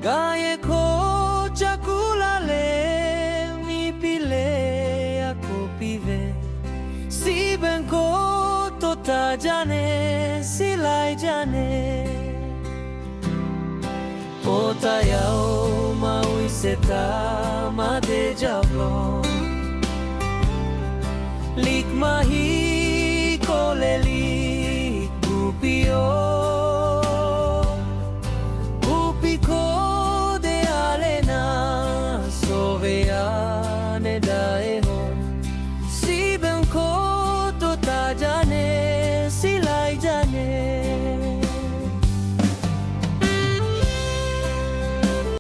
G'a yehˬ hk'oˆ ca kuˇ laˇ le, miˬ piˇ le, a koˍ piˇ ve, siˉ beuꞈ hk'oˆ to taˍ jaˇ neˇ, siˉ laiˉ jaˇ neˇ. Oˇ taˇ yaˇ-oˬ, maˇ uiˍ sheˍ htaˇ maˇ deˇ jaˇ lawˬ. Liꞈ maˇ hiˆ